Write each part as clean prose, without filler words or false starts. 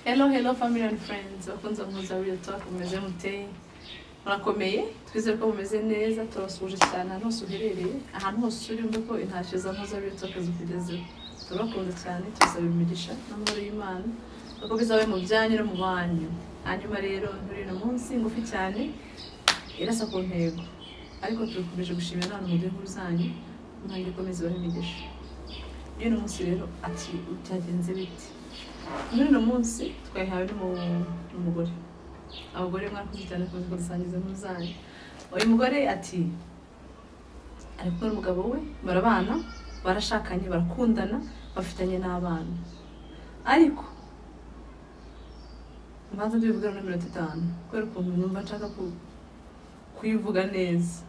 Hello, hello, family and friends. Bakunze muza Real Talk, mumeze mute? Murakomeye? Twizere ko mumeze neza, turabasuhuje cyane ahantu hose uherereye, ahantu hose uri, wumve ko intashyo za Mpuza Real Talk zikugezeho. Turabakunda cyane, tubasaba imigisha n'amahoro y'Imana, uko bizabe mu byanyu no mu banyu. Hanyuma rero muri uno munsi ngufi cyane irasa ku ntego, ariko turakomeje gushimira n'abantu muduha inkuru zanyu, Imana ikomeze ibahe imigisha. Uyu munsi rero ati byagenze bite? Muri uno munsi twayihawe n'umugore. Abagore mwakoze cyane kuza kudusangiza inkuru zanyu. Uyu mugore ati ari kumwe n'umugabo we, barabana, barashakanye, barakundana, bafitanye n'abana. Ariko mbanza mbivuga na 50 kubera ukuntu numva nshaka kuyivuga neza.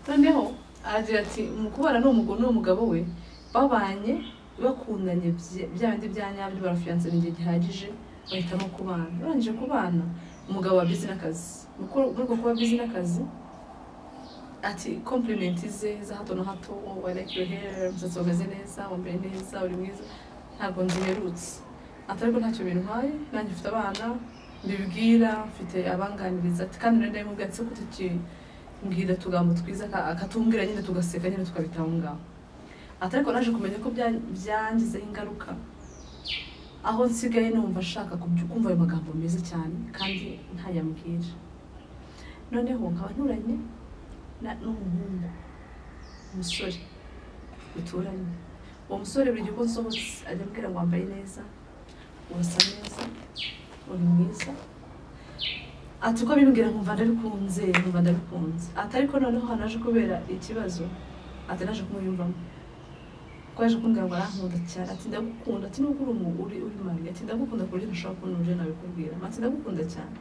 Noneho aragira ati mu kubana n'umugabo we babanye bakundanye bya bindi bya nyabyo, barafiyanse igihe gihagije, bahitamo kubana. Barangije kubana, umugabo wa busy n'akazi. Muri uko kuba busy n'akazi, ati compliment ze za hato na hato, "Oh, I like your hair," umusatsi umeze neza, wambaye neza, uri mwiza, ntabwo nziherutse. Ati ariko ntacyo bintwaye, nanjye mfite abana mbibwira, mfite abanganiriza. Ati kandi nari ndabimubwira, ati ko tukimbwira utugambo twiza, akatumbwira nyine tugaseka nyine tukabita aho ngaho. Ati ariko naje kumenya ko byangizeho ingaruka, aho nsigaye numva nshaka kumva ayo magambo meza cyane kandi ntayambwira. Noneho nkaba nturanye n'umuhungu, umusore duturanye. Uwo musore buri gihe uko nsohotse ajya ambwira ngo wambaye neza, urasa neza, uri mwiza. Ati uko abimbwira nkumva ndabikunze, nkumva ndabikunze. Ati ariko noneho hanaje kubera ikibazo, ati naje kumwiyumvamo, ko yaje kumbwira ngo arankunda cyane. Ati ndagukunda, ati nubwo uri marié, ati ndagukunda ku buryo ntashobora kubona uburyo nabikubwira, ati ndagukunda cyane.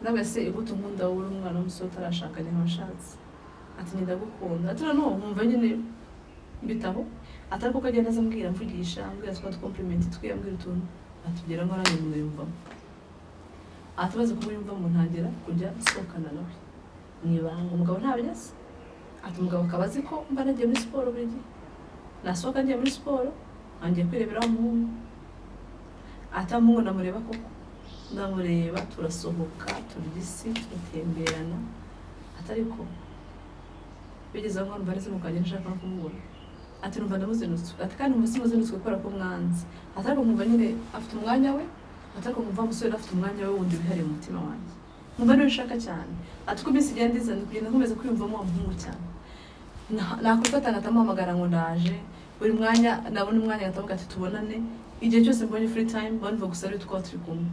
Ndavuga se igute unkunda wowe uri umwana w'umusore utarashaka, ntiwashatse? Ati njye ndagukunda. Ati noneho nkumva nyine mbitaho. Ati ariko uko agenda aza ambwira, amvugisha, ambwira twa compliment twe, ambwira utuntu atugera ngo nanjye mwiyumvamo. Ati maze kumwiyumvamo ntangira kujya nsohokana nawe mu ibanga, umugabo ntabyo azi. Ati umugabo akaba azi ko mba nagiye muri siporo, buri gihe nasohoka ngiye muri siporo ngiye kwirebera umuhungu. Ati umuhungu ndamureba koko, ndamureba, turasohoka, turya isi, turatemberana. Ati ariko bigeze aho numva neza mu kanjye nshaka no kumubona. Ati numva ndamuzinutswe. Ati kandi numva simuzinutswe kubera ko mwanze. Ati ariko nkumva nyine afite umwanya we. Ati ariko nkumva umusore afite umwanya we wundi wihariye mu mutima wanjye, nkumva niwe nshaka cyane. Ati uko iminsi igenda iza ndi kugenda nkomeza kwiyumvamo wa muhungu cyane. Nakwifata ngatamuhamagara ngo ndaje, buri mwanya nabona umwanya ngatavuga ati tubonane. Igihe cyose mbonye free time mba numva gusa ari twaba turi kumwe.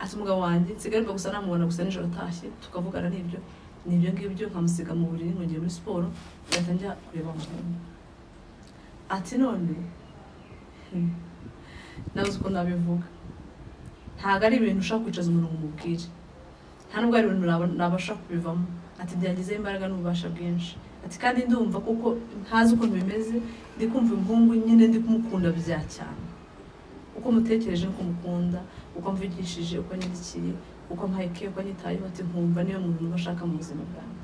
Ati umugabo wanjye nsigaye numva gusa namubona gusa nijoro atashye tukavugana, n'ibyo nibyo ngibyo, nkamusiga mu buriri ngo ngiye muri siporo, ngahita njya kureba umuhungu. Ati none nabuze uko nabivuga, ntabwo ari ibintu ushaka kwicaza umuntu ngo umubwire, nta nubwo ari ibintu nabasha kubivamo. Ati byangizeho imbaraga n'ububasha bwinshi. Ati kandi ndumva kuko ntazi ukuntu bimeze, ndi kumva umuhungu nyine ndi kumukunda bya cyane, uko mutekereje uko mukunda, uko mvugishije, uko nyandikiye, uko mpaye care, uko nyitayeho. Ati nkumva niyo muntu numva ashaka mu buzima bwanjye.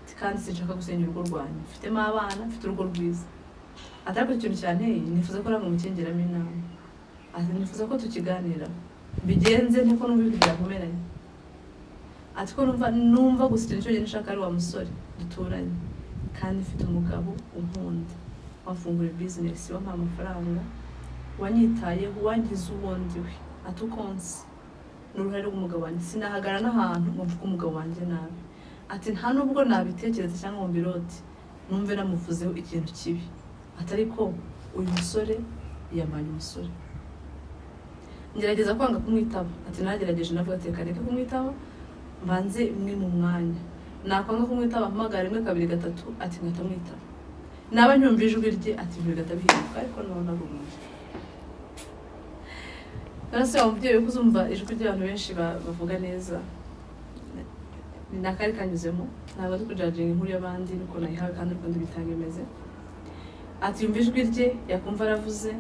Ati kandi sinshaka gusenya urugo rwanjye, mfitemo abana, mfite urugo rwiza. Ati ariko ikintu cyanteye nifuza ko namwe mukingeramo inama. Ati nifuza ko tukiganira, mbigenze nte ko numva ibintu byakomeranye? Ati ko numva gusa ikintu cyonyine nshaka ari wa musore duturanye, kandi mfite umugabo unkunda, wamfunguriye business, wampaye amafaranga, wanyitayeho, wangize uwo ndiwe. Ati uko nzi ni uruhare rw'umugabo wanjye, sinahagara n'ahantu ngo mvuge umugabo wanjye nabi. Ati nta nubwo nabitekereza cyangwa ngo mbirote numve namuvuzeho ikintu kibi. Ati ariko uyu musore yamanye umusore, ngerageza kwanga kumwitaba. Ati nagerageje, navuga ati reka ndeke kumwitaba, mbanze mwe mu mwanya, nakwanga kumwitaba mpamagara rimwe, kabiri, gatatu, ati ngahita mwitaba, naba nyumva ijwi rye, ati ibintu bigahita bihinduka. Ariko none ari umuntu none se wa mubyeyi we kuzumva ijwi ry'abantu benshi bavuga neza, ni akari kanyuzemo. Ntabwo ndi kujudginga inkuru y'abandi, nuko nayihawe kandi uko ndibitanga imeze. Ati yumva ijwi rye, yakumva aravuze,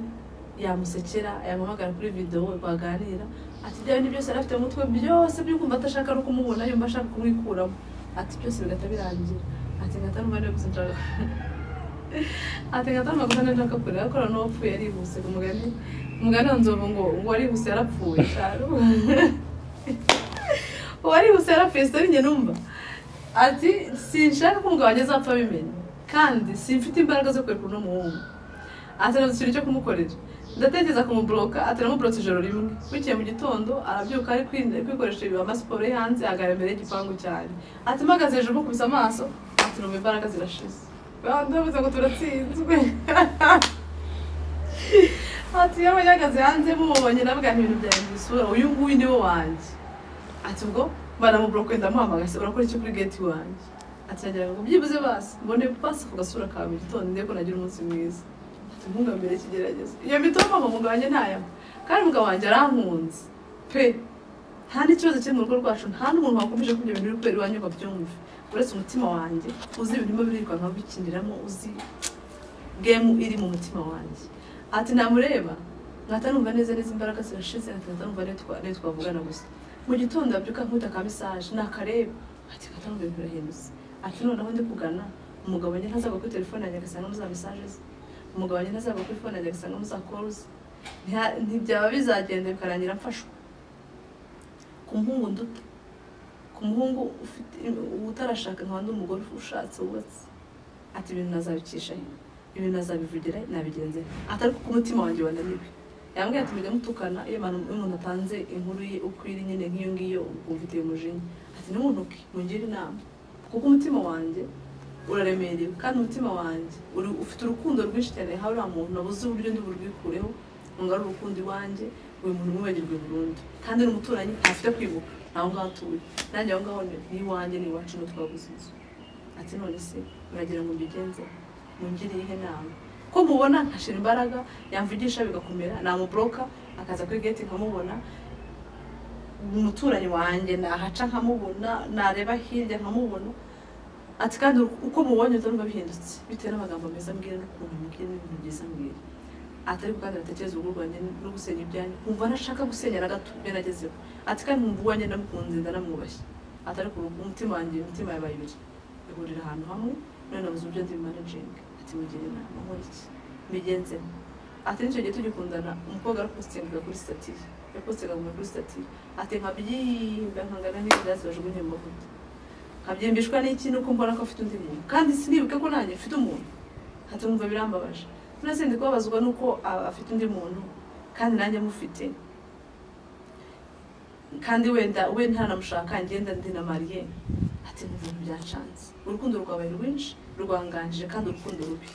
yamusekera, yamuhamagara kuri video baganira, ati bya bindi byose yari afite mu mutwe byose byo kumva atashaka no kumubona, yumva ashaka kumwikuramo, ati byose bigahita birangira. Ati ngahita numva niwe gusa nshaka. Ati nkatamba gusa nshaka kurira ariko noneho wapfuye yarihuse ku mugani wa Nzovu ngo warihuse yarapfuye cyaro. Warihuse yarapfuye sitori njye numva. Ati sinshaka ko umugabo wanjye azapfa abimenye kandi simfite imbaraga zo kurekura uno muhungu. Ati nabuze ikintu cyo kumukorera. Ndatekereza kumubloka, ati namublotse ijoro rimwe. Bukeye mu gitondo arabyuka ari kwikoresha amasiporo ye hanze ahagarara imbere y'igipangu cyane. Ati mpagaze hejuru mukubise amaso, ati numva imbaraga zirashize. Ndavuze ngo turatsinzwe. Ati yewe yahagaze hanze mumubonye navuga nti ibintu byahinduye isura, uyu nguyu ni we wanjye. Ati ubwo baramublokwe ndamuhamagaye, urakora iki kuri gate wanjye? Ati nagira ngo byibuze basi mbone basi ku gasura kawe mu gitondo ndebe ko nagira umunsi mwiza. Ati ntungambire ikigeragezo. Iyo mitoma umugabo wanjye ntayama. Kandi umugabo wanjye arankunze pe. Nta n'ikibazo kiri mu rugo rwacu, nta n'umuntu wakomeje kubyo bintu biri kubera iwanyu ngo abyumve. Uretse umutima wanjye uzi ibintu birimo birirwa nkabikiniramo, uzi game iri mu mutima wanjye. Ati namureba nkahita numva neza neza imbaraga zirashize, ati nkahita numva niyo twavugana gusa. Mu gitondo abyuka nkubita ka message nakareba, ati nkahita numva ibintu birahindutse. Ati noneho ndi kugana umugabo wanjye ntazagwa kuri telefone yanjye agasangamo za messages, umugabo wanjye ntazagwa kuri phone yanjye agasangamo za calls, ntibyaba bizagenda bikarangira mfashwe. Ku muhungu nduta, ku muhungu ufite utarashaka nkaba ndi umugore ushatse wubatse, ati ibintu nazabikisha he, ibintu nazabivugira he, nabigenze he? Ati ariko ku mutima wanjye wananiwe. Yambwiye ati mujya mutukana iyo umuntu atanze inkuru ye uko iri nyine nk'iyo ngiyo umfitiye umujinya. Ati ntimuntuke, mungire inama kuko umutima wanjye uraremerewe kandi umutima wanjye ufite urukundo rwinshi cyane. Hari uriya muntu nabuze uburyo ndi burwikureho ngo ngarure urukundo iwanjye, uyu muntu mwibagirwe burundu. Kandi n'umuturanyi ntafite kwibuka aho ngaho atuye, nanjye aho ngaho ni iwanjye, ni iwacu, niho twaguze inzu. Ati none se muragira ngo mbigenze, mungire iyihe nama? Ko mubona nkashira imbaraga, yamvugisha bigakomera, namubloka akaza kuri gate nkamubona, umuturanyi wanjye nahaca nkamubona, nareba hirya nkamubona. Ati kandi uko mubonye ndumva bihindutse bitewe n'amagambo meza ambwira n'ukuntu ambwira n'ibintu byiza ambwira. Ati ariko kandi natekereza urugo rwanjye no gusenya ibyanjye, nkumva ntashaka gusenya na gato ibyo nagezeho. Ati kandi nkumva uwanjye ndamukunze ndanamwubashye. Ati ariko umutima wanjye, imitima yabaye ibiri ihurira ahantu hamwe, none nabuze uburyo ndi managing. Ati mugire inama nkora iki, mbigenze. Ati n'icyo gihe tugikundana umukobwa arapostinga kuri status, yapostinga kuri status, ati nkabyimba nkangana n'ibyatsi bajugunye mu mavuta, nkabyimbishwa n'iki nuko mbona ko afite undi muntu kandi sinibuke ko nanjye mfite umuntu. Ati nkumva birambabaje, none se ndi kubabazwa nuko afite undi muntu kandi nanjye mufite, kandi wenda we ntanamushaka ngenda ndi na mariye. Ati nkumva ibintu byacanze, urukundo rwabaye rwinshi rwanganjije kandi urukundo rubi,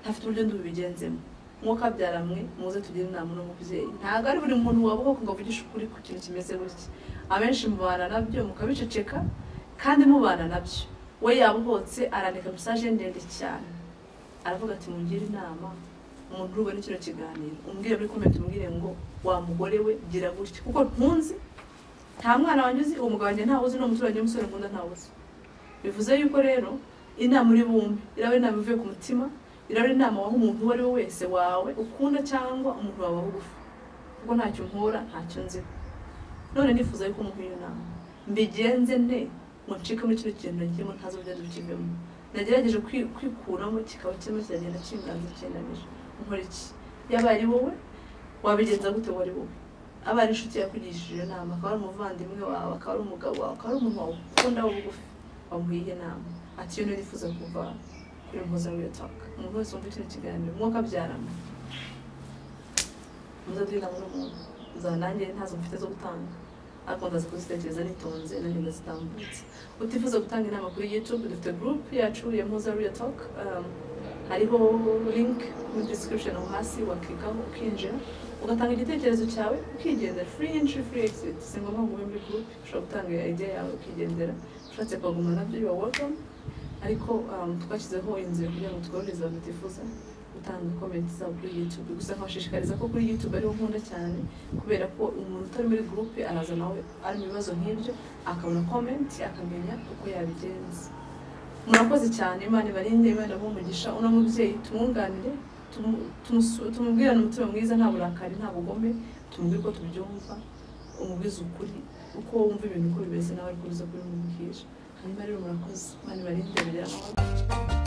ntafite uburyo ndubigenzemo. Mwuka byaramwe muze tugire inama n'umubyeyi. Ntabwo ari buri muntu wabuho ngo avugishe ukuri ku kintu kimeze gutya. Abenshi mubana nabyo mukabiceceka kandi mubana nabyo. We yabuhotse arandika message ndende cyane, aravuga ati mungire inama umuntu urubona kino kiganiro, umbwire muri comment, umbwire ngo wa mugore we gira gutya kuko ntunzi, nta mwana wanjye uzi, uwo mugabo wanjye ntawe uzi, n'umuturanyi w'umusore nkunda ntawe uzi. Bivuze yuko rero inama uri bumve iraba inama ivuye ku mutima, iraba inama waha umuntu uwo ari we wese wawe ukunda cyangwa umuntu wawe bugufi, kuko ntacyo nkora ntacyo nziho. None nifuza yuko umuha iyo nama, mbigenze nte ngo ncike muri kino kintu nagiyemo ntazi uburyo ndukivemo. Nagerageje kwikuramo kikaba kirimo kiragenda kinganza kinanije. Nkora iki? Yaba ari wowe wabigenza gute? Wari wowe aba ari inshuti yakugishije inama, akaba ari umuvandimwe wawe, akaba ari umugabo wawe, akaba ari umuntu wawe ukunda bugufi, wamuha iyihe nama? Ati iyo niyo nifuza kuva kuri Mpoza Real Talk. Umuntu wese wumva kino kiganiro mwuka byarama muzaduhe inama n'umuntu nzaba nanjye ntazo mfite zo gutanga, ariko ndaza kuzitekereza nitonze nanjye ndazitambutse. Utifuza gutanga inama kuri YouTube, dufite group yacu ya Mpoza Real Talk, hariho link muri description aho hasi, waklikaho ukinjira ugatanga igitekerezo cyawe ukigendera. Free entry, free exit, si ngombwa ngo ube muri group, ushobora gutanga idea yawe ukigendera, ushatse kuhaguma nabyo you are welcome. Ariko twashyizeho inzira kugira ngo tworohereze abantu batifuza gutanga comment zabo kuri YouTube. Gusa nkabashishikariza ko kuri YouTube ariho nkunda cyane, kubera ko umuntu utari muri group araza nawe ari mu bibazo nk'ibyo akabona comment akamenya uko yabigenza. Murakoze cyane, Imana ibarinde, Imana ibahe umugisha. Uno mubyeyi tumwunganire, tumubwirane umutima mwiza, nta burakari, nta bugome, tumubwire uko tubyumva, umubwize ukuri uko wumva ibintu uko bimeze, nawe ariko uza kubimubwira. Hanyuma rero murakoze, Imana ibarinde, mugire amahoro.